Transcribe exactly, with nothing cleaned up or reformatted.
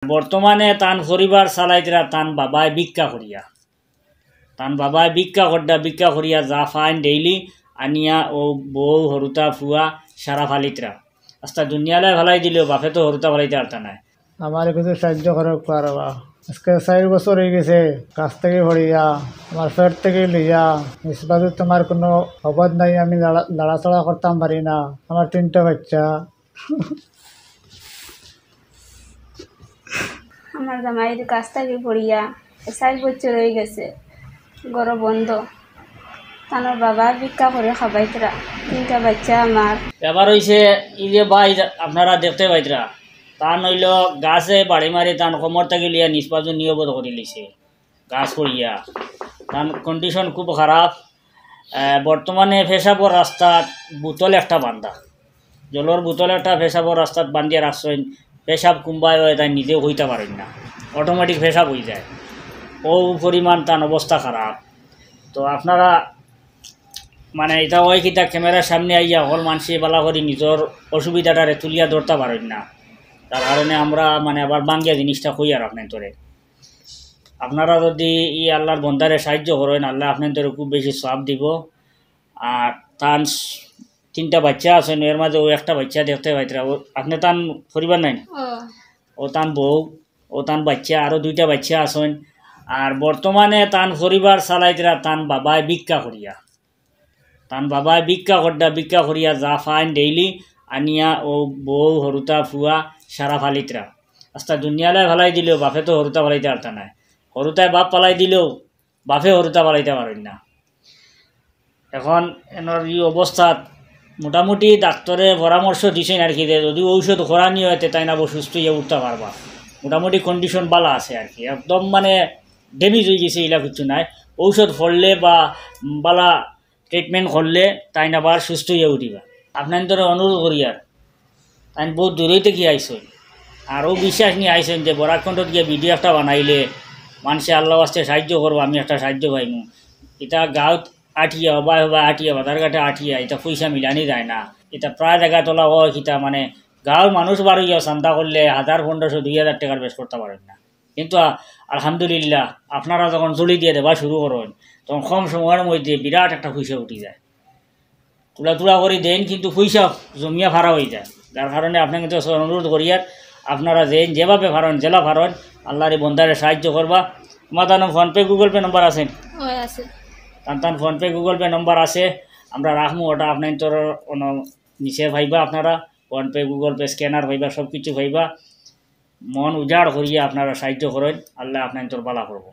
বর্তমানে তান পরিবার চালাইতরা তান বাবায় ভিক্ষা করিয়া। তান বাবায় ভিক্ষা কররা, ভিক্ষা করিয়া যা পাইন ডেইলি আনিয়া অউ বউ, হরুতা, ফুয়া সারা ফালিতরা। আস্তা দুনিয়ালায় ফালাই দিলেও বাপে তো হরুতা ফালাইতা পারতা নায়। আমারে কিছু সাহায্য করো পারবা। আজকে চাইর বছর অইগেছে গাছ থাকি পড়িয়া, আমার পেট থাকি লইয়া, নিজ পায়ে তুমার কুনু অবদ নাই, আমি লড়া-, লড়াচড়া করতাম পারি না। আমার তিনটা বাইচ্চা। আমার জামাইর গাছ থাকি পড়িয়া চাইর বছর অইগেছে, ঘর বন্ধ। তানর বাবা ভিক্ষা করি খাবাইতরা, তিনটা বাইচ্চা আমার। ব্যাপার অইছে, ই যে ভাই আপনারা দেখতে পাইতরা, তান অইলো গাছে বাড়ি মারি তান কোমর থাকি লইয়া নিজ পায়ে নিয়বত করি লিছে। গাছ পড়িয়া তান condition খুব খারাপ। আহ, বর্তমানে পেশাবর রাস্তাত বোতল একটা বান্ধা, জলর বোতল একটা পেশাবর রাস্তাত বান্ধিয়া রাখছইন। পেশাব কুনবায় অয় তাই নিজেও কইতা পারইন না, automatic পেশাব অইযায়। অউ পরিমাণ তান অবস্থা খারাপ। তো আপনারা মানে ইতা অয় কিতা, camera-র সামনে আইয়া হকল মানষে বালা করি নিজর অসুবিধাটারে তুলিয়া ধরতা পারইন না, যার কারণে আমরা মানে আবার ভাঙ্গিয়া জিনিসটা কইয়ার আপনাইন্তরে। আপনারা যুদি ই আল্লার বন্দারে সাহায্য করইন, আল্লায় আপনাইন্তরে খুব বেশি সওয়াব দিবো। আর তান তিনটা বাইচ্চা আছইন, এর মাঝে অউ একটা বাইচ্চা দেখতে পাইতরা, অউ আপনে তান পরিবার নায় নি? অউ তান বউ, অউ তান বাইচ্চা, আরো দুইটা বাইচ্চা আছইন। আর বর্তমানে তান পরিবার চালাইতরা তান বাবায় ভিক্ষা করিয়া। তান বাবায় ভিক্ষা কররা, ভিক্ষা করিয়া যা পাইন ডেইলি আনিয়া অউ বউ, হরুতা, ফুয়া সারা ফালিতরা। আস্তা দুনিয়ালায় ফালাই দিলেও বাপে তো হরুতা ফালাইতা পারতা নায়। হরুতায় বাপ ফালাই দিলেও বাপে হরুতা ফালাইতা পারইন না। এখন এনর ই অবস্থাত মোটামুটি ডাক্তরে পরামর্শ দিছইন আর কি, যে যুদি ঔষধ করানি অয় তে তাইন আবার সুস্থ অইয়া উঠতা পারবা। মোটামুটি condition বালা আছে আর কি, একদম মানে damage অইগেছে ইলা কিচ্ছু নায়। ঔষধ পড়লে বা বালা treatment করলে তাইন আবার সুস্থ অইয়া উঠিবা। আপনাইন্তরে অনুরোধ করিয়ার, তাইন বউত দূর থাকি আইছইন, আর অউ বিশ্বাস নিয়া আইছইন যে বরাক কণ্ঠত গিয়া video একটা বানাইলে মানষে আল্লার ওয়াস্তে সাহায্য করবো, আমি একটা সাহায্য পাইমু। ইতা গাঁওত আটিয়া, হবায় হবায় আটিয়া, বাজারঘাটে আটিয়া, ইতা পয়সা মিলানি যায় না। ইতা প্রায় জাগাত অলা অয় কিতা মানে গাঁওর মানুষ বার অইয়া চান্দা করলে হাজার, পনেরোশো, দুই হাজার টেকার বেশ করতা পারইন না। কিন্তু আ-, আলহামদুলিল্লাহ, আপনারা যখন জুড়ি দিয়া দেওয়া শুরু করইন, তখন কম সময়র মধ্যে বিরাট একটা পয়সা উঠি যায়। তুলা তুলা করি দেইন, কিন্তু পয়সা জমিয়া ফারা অইযায়। যার কারণে আপনাইন্তর কাছে অনুরোধ করিয়ার, আপনারা যেইন যেভাবে পারইন, যেলা পারইন, আল্লার ই বন্দারে সাহায্য করবা। তুমার তান PhonePe, Google Pay number আছে নি? অয় আছে। তান তান PhonePe, Google Pay number আছে, আমরা রাখমু, ওটা আপনাইন্তর অনো নিচে পাইবা আপনারা। PhonePe, Google Pay, scanner পাইবা, সব কিছু পাইবা। মন উজাড় করিয়া আপনারা সাহায্য করইন, আল্লায় আপনাইন্তর বালা করবো।